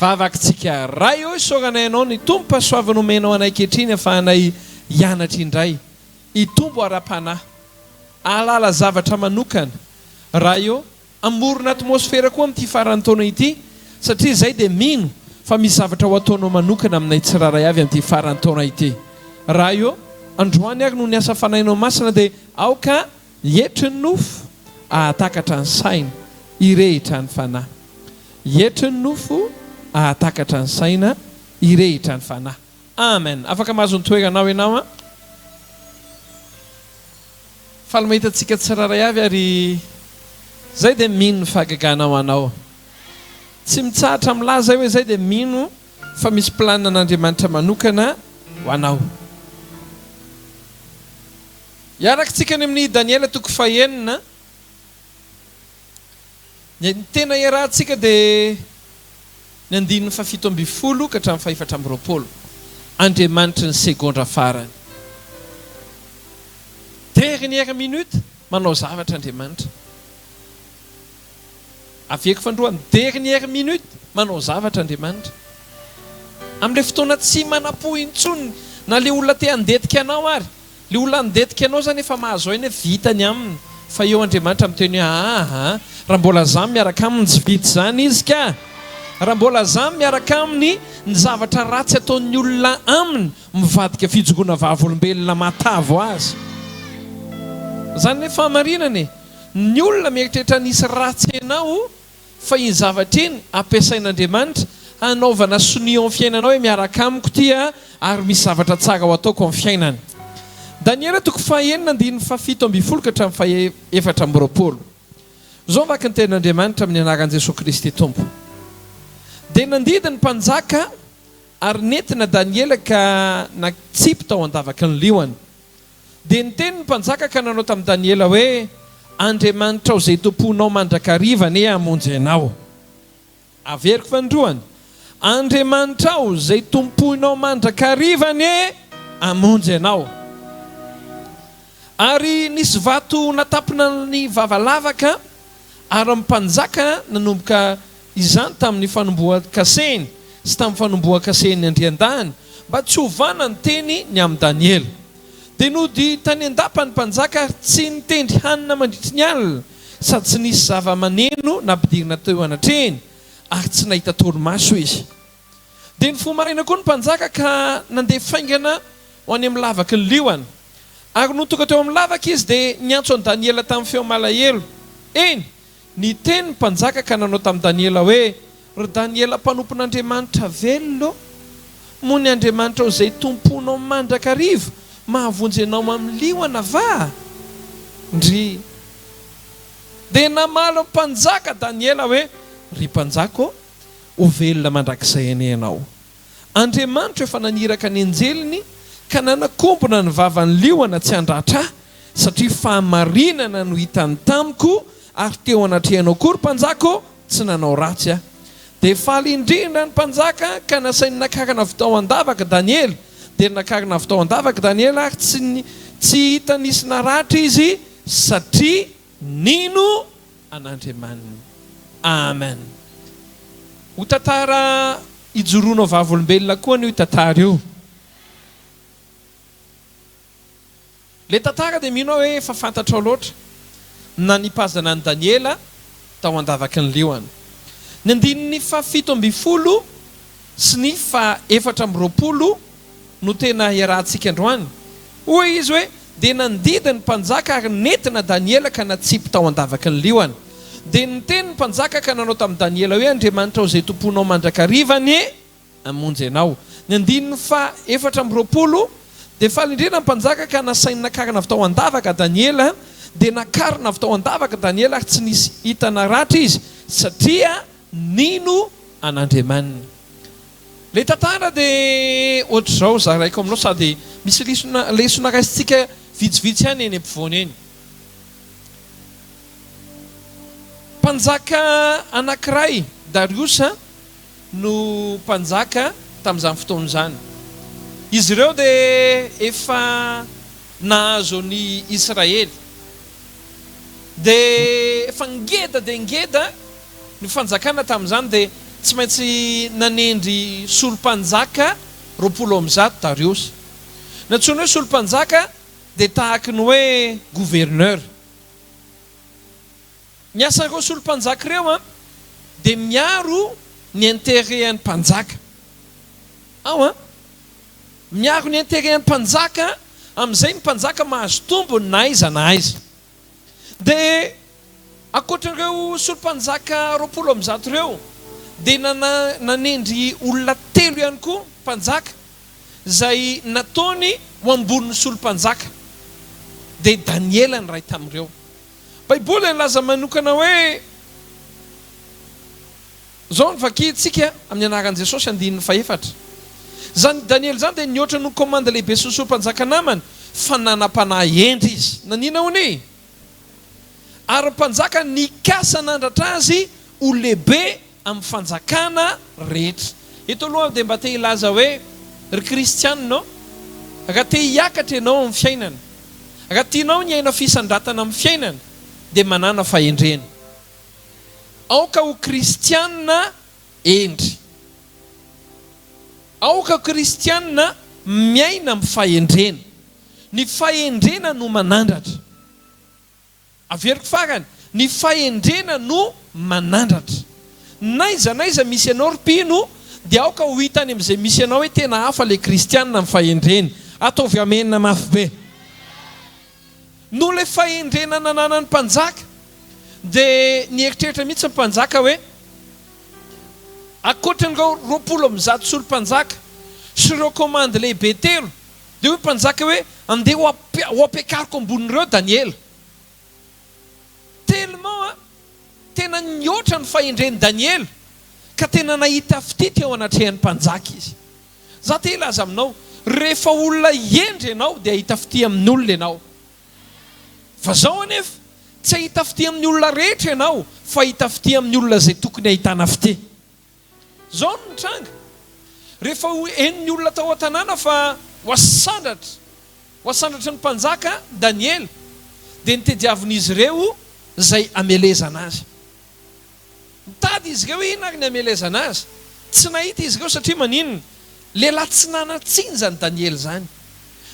Vavakitsika. Ray ô, isaoranay Anao ny tombom-pahasoavana omenao anay ankehitriny ahafahanay hianatra indray, hitombo ara-panahy, hahalala zavatra manokana. Ray ô, hamorona atmosfera koa amin'ity faran'ny taona ity, satria izay dia mino fa misy zavatra ho ataonao manokana aminay tsirairay avy amin'ity faran'ny taona ity. Ray ô, androany ary noho ny asa Fanahinao Masina dia aoka Hietry ny nofo, ahatakatra ny saina, hirehitra ny fanahy. Hietry ny nofo, ahatakatra ny saina, hirehitra ny fanahy. Amen. Afaka mahazo ny toeranao ianao an. Faly mahita antsika tsirairay avy ary zay dia mino ny fahagagana ho anao. Tsy mitsahatra milaza aho hoe zay dia mino fa misy planina an'Andriamanitra manokana ho anao. Hiaraka isika any amin'ny Daniela toko fahenina. Ny tena iarahantsika dia ny andininy fahafito ambin'ny folo ka hatramin'ny fahefatra amby roapolo. Andriamanitry ny segondra farany. Dernière minute, manao zavatra Andriamanitra. Averiko fandroany, dernière minute, manao zavatra Andriamanitra. Amin'ilay fotoana tsy manam-po intsony, na ilay olona te handetika anao ary. Ilay olona handetika anao izany efa mahazo aina hoe vita ny aminy, fa eo Andriamanitra miteny hoe aa, raha mbola za miaraka aminy tsy vita izany izy ka! Raha mbola za miaraka aminy, ny zavatra ratsy ataon'ny olona aminy mivadika fijoroana vavolombelona mahatavo azy. Izany anie fahamarinana e! Ny olona mieritreritra nisy ratsy enao fa iny zavatra iny ampiasain'Andriamanitra hanaovana sonia eo amin'ny fiainanao hoe miaraka amiko ity a ary misy zavatra tsara ho ataoko amin'ny fiainany. Daniela toko fahaenina andininy fahafito ambin'ny folo ka hatramin'ny faha 24. Izao vaky ny tenin'Andriamanitra amin'ny anaran'i Jesoa Kristy Tompo. Dia nandidy ny mpanjaka ary nentina Daniela ka natsipy tao an-davaky ny liona. Dia niteny ny mpanjaka ka nanao tamin'i Daniela hoe, Andriamanitrao izay tompoinao mandrakariva anie hamonjy anao. Averiko fanindroany, Andriamanitrao izay tompoinao mandrakariva anie hamonjy anao. Ary nisy vato natapina ny vava lavaka, ary ny mpanjaka nanomboka izany tamin'ny fanombohan-kaseny sy tamin'ny fanombohan-kasen'ny andriandahiny, mba tsy hovana ny teny ny amin'i Daniela. Dia nody tany an-dapa ny mpanjaka ary tsy nitendry hanina mandritry ny alina, sady tsy nisy zava-maneno nampidirina teo anatrehiny, ary tsy nahita torimaso izy. Dia nifoha maraina koa ny mpanjaka ka nandeha faingana ho any amin'ny lavaky ny liona. Ary nony tonga teo amin'ny lavaka izy, dia niantso an'i Daniela tamin'ny feo malahelo, eny, Niteny ny mpanjaka ka nanao tamin'i Daniela hoe, Ry Daniela mpanompon'Andriamanitra velona ô, moa ny Andriamanitrao izay tompoinao mandrakariva mahavonjy anao amin'ny liona va? Ndry! Dia namaly ny mpanjaka Daniela hoe, Ry mpanjaka ô, ho velona mandrakizay anie ianao. Andriamanitro efa naniraka ny anjeliny ka nanakombona ny vavan'ny liona tsy handratra ahy, satria fahamarinana no hitany tamiko, ary teo anatrehanao koa, ry mpanjaka ô, tsy nanao ratsy aho. Dia faly indrindra ny mpanjaka ka nasainy nakarina avy tao an-davaka Daniela. Dia nakarina avy tao an-davaka Daniela, ary tsy tsy hita nisy naratra izy, satria nino an'Andriamaniny. Amen. Ho tantara ijoroanao vavolombelona koa anie io tantara io. Ilay tantara dia mino aho hoe efa fantatrao loatra. Ny nanipazana an'i Daniela tao an-davaky ny liona. Ny andininy fahafito ambin'ny folo sy ny faha 24 no tena iarahantsika androany. Hoy izy hoe, Dia nandidy ny mpanjaka ary nentina Daniela ka natsipy tao an-davaky ny liona. Dia niteny ny mpanjaka ka nanao tamin'i Daniela hoe, Andriamanitrao izay tompoinao mandrakariva anie hamonjy anao. Ny andininy faha 24, Dia faly indrindra ny mpanjaka ka nasainy nakarina avy tao an-davaka Daniela, dia nakarina avy tao an-davaka Daniela ary tsy nisy hita naratra izy, satria nino an'Andriamaniny. Ilay tantara dia ohatr'izao, zaraiko aminao sady misy lesona lesona raisintsika vitsivitsy ihany eny ampovoany eny. Mpanjaka anankiray, Dariosa, no mpanjaka tamin'izany fotoana izany. Izy ireo dia efa nahazo an'i Israely. Dia efa ngeda dia ngeda ny fanjakana tamin'izany dia. tsy maintsy nanendry solom-panjaka 120 Dariosy. Ny antsoina hoe solom-panjaka dia tahaky ny hoe gouverneur. Ny asan'ireo solom-panjaka ireo dia miaro ny intérêt-n'ny mpanjaka. Ao an! Miaro ny intérêt-n'ny mpanjaka, amin'izay ny mpanjaka mahazo tombony na aiza na aiza. Dia ankoatran'ireo solom-panjaka 120 ireo, dia nanendry olona telo ihany koa mpanjaka, izay nataony ho ambonin'ny solom-panjaka. Dia Daniela ny iray tamin'ireo. Baiboly nilaza manokana hoe, Izao no vakintsika amin'ny anaran'i Jesosy, andininy fahefatra. Izany Daniela izany dia nihoatra noho ny komandy lehibe sy ny solom-panjaka namany, fa nanam-panahy hendry izy. Nanina hono e? Ary ny mpanjaka nikasa hanandratra azy ho lehibe amin'ny fanjakana rehetra. Eto aloha aho dia mba te hilaza hoe, ry kristianina ô, raha te hiakatra ianao amin'ny fiainana, raha tianao ny hiaina fisandratana amin'ny fiainana, dia manàna fahendrena. Aoka ho kristianina hendry. Aoka ho kristianina miaina amin'ny fahendrena. Ny fahendrena no manandratra. Averiko farany, ny fahendrena no manandratra. N'aiza n'aiza misy anao ry mpino dia aoka ho hita any amin'izay misy anao hoe tena hafa ilay kristianina amin'ny fahendreny. Ataovy amena mafy be. Noho ilay fahendrena nananan'ny mpanjaka dia nieritreritra mihitsy ny mpanjaka hoe ankoatran'ireo 120 solom-panjaka sy ireo komandy lehibe telo Dia hoy ny mpanjaka hoe, Andeha ho ampiakariko ambonin'ireo Daniela. Tellement a! Tena nihoatra ny fahendren'i Daniela, ka tena nahita fitia teo anatrehan'ny mpanjaka izy. Izaho te hilaza aminao, rehefa olona hendry ianao dia hahita fitia amin'ny olona ianao. Fa izao anefa, tsy hahita fitia amin'ny olona rehetra ianao, fa hahita fitia amin'ny olona izay tokony hahitana fitia. Izao no nitranga, rehefa ho henon'ny olona tao an-tanàna fa ho asandratra, ho asandratry ny mpanjaka Daniela, dia notediavin'izy ireo izay hamelezana azy. Nitady izy ireo hoe inona ary ny hamelezana azy. Tsy nahita izy ireo satria maninona? Lehilahy tsy nanan-tsiny izany Daniela izany.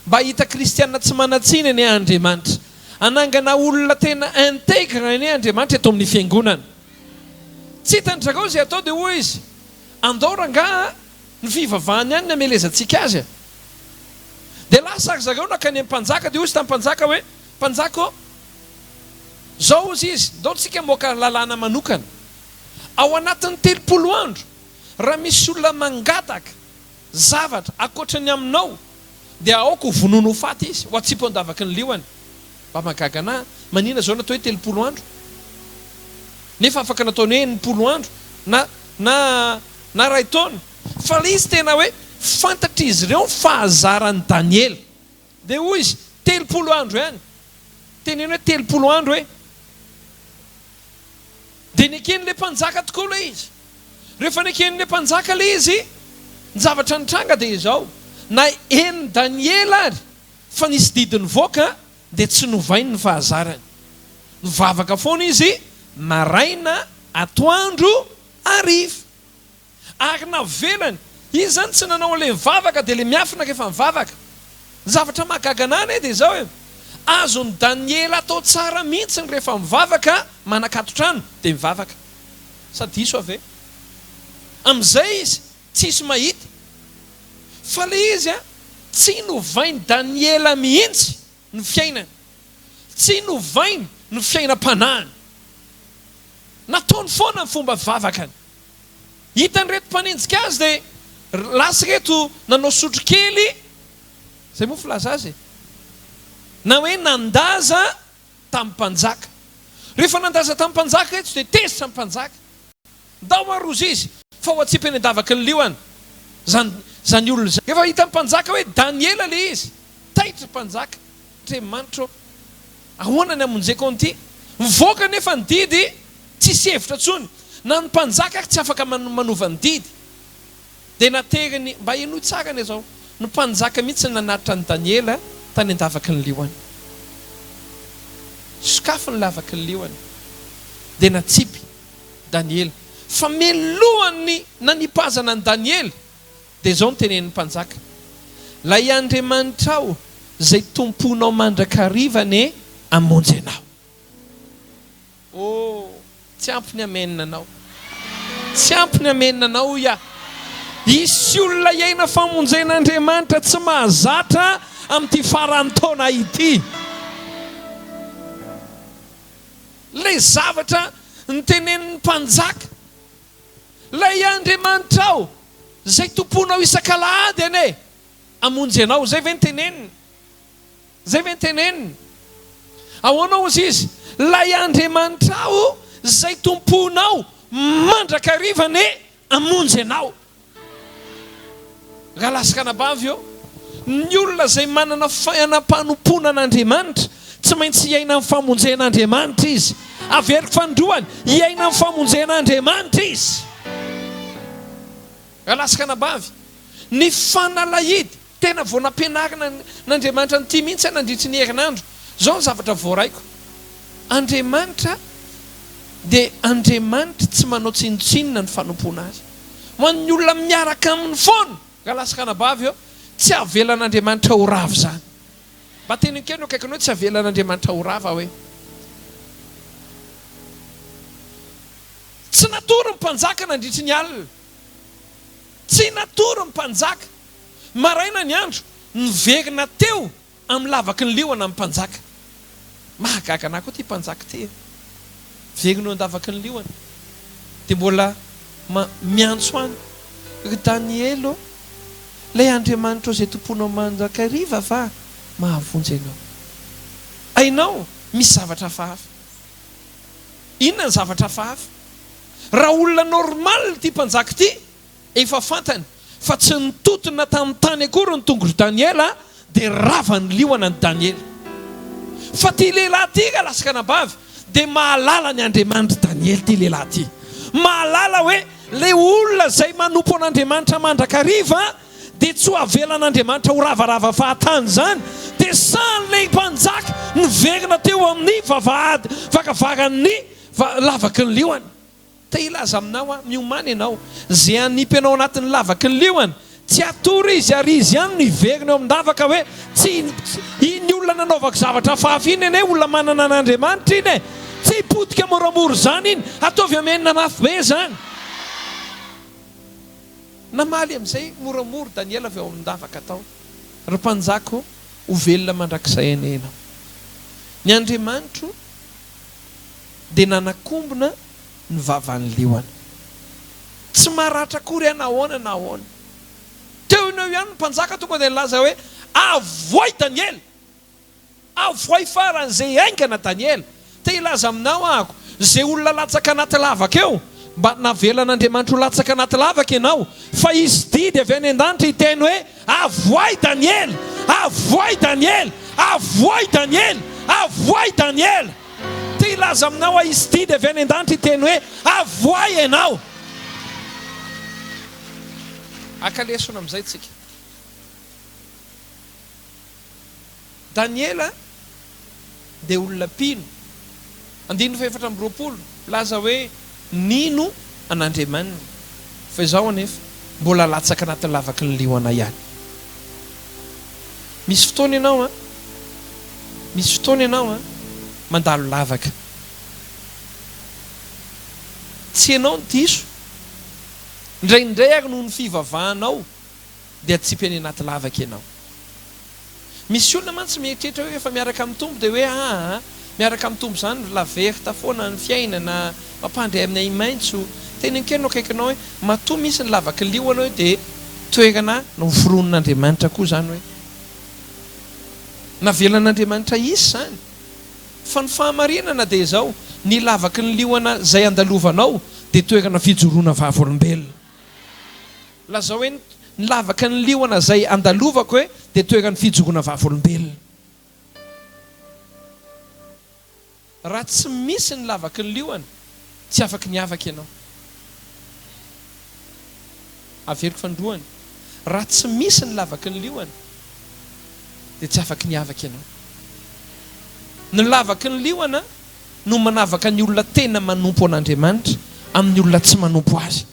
Mba hahita kristiana tsy manan-tsiny anie Andriamanitra. Hanangana olona tena intègre anie Andriamanitra eto amin'ny fiangonana. Tsy hitan-dry zareo izay atao dia hoy izy, Andao rangaha a, ny fivavahany ihany ny hamelezantsika azy a. Dia lasa ry zareo nankany amin'ny mpanjaka dia hoy izy tamin'ny mpanjaka hoe, Mpanjaka ô, izao hozy izy, ndao tsika hamoaka lalàna manokana. Ao anatin'ny 30 andro, raha misy olona mangataka zavatra ankoatra ny aminao, dia aoka ho vonoina ho faty izy, ho atsipy ao an-davaky ny liona. Mba mahagaga anah, manina zao natao hoe 30 andro? Nefa afaka nataony hoe 60 andro na na na ray taona. Fa ilay izy tena hoe fantatr'izy ireo ny fahazaran'i Daniela. Dia hoy izy, 30 andro ihany. Teneno hoe 30 andro e! Dia neken'ilay mpanjaka tokoa ilay izy. Rehefa neken'ilay mpanjaka ilay izy, ny zavatra nitranga dia izao, na henon'i Daniela ary fa nisy didy nivoaka dia tsy novainy ny fahazarany. Nivavaka foana izy maraina, atoandro, hariva. Ary navelany. Izy izany tsy nanao an'ilay mivavaka dia ilay miafina rehefa mivavaka. Ny zavatra mahagaga anah anie dia izao e, azon'i Daniela atao tsara mihitsy ny rehefa mivavaka manakato-trano dia mivavaka. Sa diso aho ve? Amin'izay izy tsisy mahita. Fa ilay izy an, tsy novain'i Daniela mihitsy ny fiainany. Tsy novainy ny fiainam-panahiny. Nataony foana ny fomba fivavakany. Hitan'ireto mpanenjika azy dia lasa ireto nanao sotrokely, izay moa filaza azy e, na hoe nandaza tamin'ny mpanjaka. Rehefa nandaza tamin'ny mpanjaka ireto dia tezitra ny mpanjaka. Ndao ary hozy izy fa ho atsipy eny an-davaky ny liona izany izany olona izany. Rehefa hitan'ny mpanjaka hoe Daniela ilay izy, taitra ny mpanjaka, Andriamanitra ô, ahoana ny hamonjeko an'ity? Mivoaka anefa ny didy, tsisy hevitra intsony. Na ny mpanjaka ary tsy afaka manova ny didy. Dia nateriny, mba henoy tsara anie izao, ny mpanjaka mihitsy no nanatitra an'i Daniela tany an-davaky ny liona. Sokafy ny lavaky ny liona. Dia natsipy Daniela. Fa mialohan'ny nanipazana an'i Daniela, dia izao no tenenin'ny mpanjaka, Ilay Andriamanitrao izay tompoinao mandrakariva anie hamonjy anao. Oh, tsy ampy ny amen anao. Tsy ampy ny amen anao hoy aho. Hisy olona hiaina famonjen'Andriamanitra tsy mahazatra amin'ity faran'ny taona ity. Ilay zavatra notenenin'ny mpanjaka, ilay Andriamanitrao izay tompoinao isak'alahady anie hamonjy anao. Izay ve no teneniny? Izay ve ny teneniny? Ahoana hozy izy? Ilay Andriamanitrao izay tompoinao mandrakariva anie hamonjy anao. Rahalahy sy ranabavy ô, ny olona izay manana fiainam-panompoana an'Andriamanitra, tsy maintsy hiaina ny famonjen'Andriamanitra izy. Averiko fanindroany, hiaina ny famonjen'Andriamanitra izy. Rahalahy sy ranabavy, ny fanalahidy Tena vao nampianarina an'Andriamanitra an'ity mihitsy aho nandritry ny herinandro. Izao ny zavatra voaraiko, Andriamanitra dia Andriamanitra tsy manao tsinontsinona ny fanompoana Azy. Ho an'ny olona miaraka Aminy foana, rahalahy sy ranabavy ô, tsy avelan'Andriamanitra ho rava izany. Mba teneno kely eo akaikinao hoe tsy avelan'Andriamanitra ho rava hoe. Tsy natory ny mpanjaka nandritry ny alina. Tsy natory ny mpanjaka. Maraina ny andro, niverina teo amin'ny lavaky ny liona ny mpanjaka. Mahagaga anah koa ity mpanjaka ity e! Miverina eo an-davaky ny liona, dia mbola miantso any, Ry Daniela ô, ilay Andriamanitrao izay tompoinao mandrakariva va mahavonjy anao? Hainao, misy zavatra hafahafa. Inona ny zavatra hafahafa? Raha olona normal ity mpanjaka ity, Efa fantany fa tsy nitotona tamin'ny tany akory ny tongotr'i Daniela dia rava ny liona an'i Daniela. Fa ity lehilahy ity rahalahy sy ranabavy dia mahalala ny Andriamanitr'i Daniela ity lehilahy ity. Mahalala hoe ilay olona izay manompo an'Andriamanitra mandrakariva dia tsy ho avelan'Andriamanitra ho ravarava fahatany izany. Dia sahin'ilay mpanjaka niverina teo amin'ny vavahady varavaran'ny lavaky ny liona. Te hilaza aminao aho, miomàna ianao. Izay hanipy anao anatin'ny lavaky ny liona, tsy hatory izy ary izy ihany no hiverina eo amin-davaka hoe, Tsy iny olona nanaovako zavatra hafahafa iny anie olona manana an'Andriamanitra iny e! Tsy hipotika moramora izany iny, ataovy amenina mafy be izany. Namaly amin'izay moramora Daniela avy ao amin-davaka tao, Ry mpanjaka ô, ho velona mandrakizay anie ianao. Ny Andriamanitro dia nanakombona ny vavan'ny liona. Tsy maratra akory aho na ahoana na ahoana. Teo no eo ihany ny mpanjaka tonga dia nilaza hoe, Avoay Daniela! Avoay faran'izay haingana Daniela! Te hilaza aminao ahako, izay olona latsaka anaty lavaka eo, mba navelan'Andriamanitra ho latsaka anaty lavaka ianao, fa hisy didy avy any an-danitra hiteny hoe, Avoay Daniela! Avoay Daniela! Avoay Daniela! Avoay Daniela! Te hilaza aminao aho hisy didy avy any an-danitra hiteny hoe, Avoay ianao! Haka lesona amin'izay tsika. Daniela dia olona mpino. Andininy fahefatra amby 20, milaza hoe nino an'Andriamaniny. Fa izao anefa, mbola latsaka anaty lavaky ny liona ihany. Misy fotoana ianao an, misy fotoana ianao an, mandalo lavaka. Tsy ianao no diso. Indraindray ary noho ny fivavahanao dia atsipy any anaty lavaka ianao. Misy olona mantsy mieritreritra hoe rehefa miaraka amin'ny Tompo dia hoe aa miaraka amin'ny Tompo izany la verte foana ny fiainana, mampandry amin'ny ahi-maitso. Teneno kely no akaikinao hoe matoa misy ny lavaky ny liona hoe dia toerana noforonin'Andriamanitra koa izany hoe navelan'Andriamanitra hisy izany. Fa ny fahamarinana dia izao, ny lavaky ny liona izay andalovanao dia toerana fijoroana vavolombelona. Lazao hoe ny lavaky ny liona izay andalovako e dia toeran'ny fijoroana vavolombelona. Raha tsy misy ny lavaky ny liona, tsy afaky ny afaka ianao. Averiko fanindroany, raha tsy misy ny lavaky ny liona dia tsy afaky ny afaka ianao. Ny lavaky ny liona no manavaka ny olona tena manompo an'Andriamanitra. amin'ny olona tsy manompo azy.